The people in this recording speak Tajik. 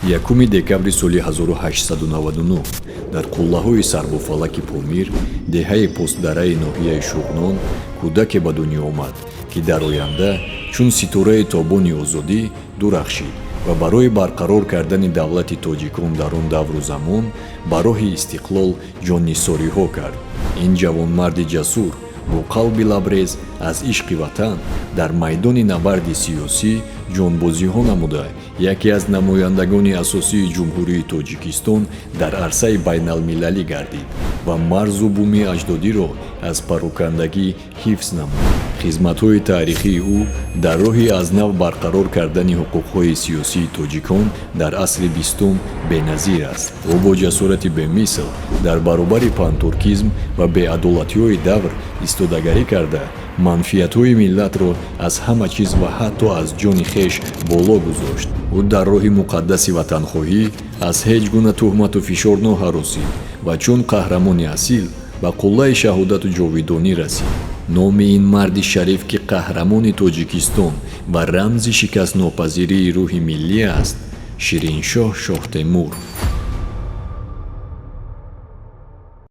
1 декабри соли 1899 дар қуллаҳои сарбофалаки Помир, деҳаи Постдараи ноҳияи Шуғнон, кӯдаке ба дунё омад, ки дар оянда чун ситораи тобони озодӣ дурахшид ва барои барқарор кардани давлати тоҷикон дар он давру замон ба роҳи истиқлол ҷоннисориҳо кард. Ин ҷавонмарди ҷасур бо қалби лабрез аз ишқи ватан дар майдони набарди сиёсӣ ҷонбозиҳо намуда, яке аз намояндагони асосии Ҷумҳурии Тоҷикистон дар арсаи байналмилалӣ гардид ва марзу буми аҷдодиро аз парокандагӣ ҳифз намуд. Хизматҳои таърихии ӯ дар роҳи аз нав барқарор кардани ҳуқуқҳои сиёсии тоҷикон дар асри 20-ум беназир аст. Ӯ бо ҷасорати бемисл дар баробари пантуркизм ва беадолатиҳои давр истодагарӣ карда, манфиатҳои миллатро аз ҳама чиз ва ҳатто аз ҷони хеш боло гузошт. Ӯ дар роҳи муқаддаси ватанхоҳӣ аз ҳеҷ гуна туҳмату фишор ноҳаросид ва чун қаҳрамони асил ба қуллаи шаҳодату ҷовидонӣ расид. Номи ин марди шариф, ки қаҳрамони Тоҷикистон ва рамзи шикастнопазирии рӯҳи миллӣ аст, Шириншоҳ Шоҳтемур.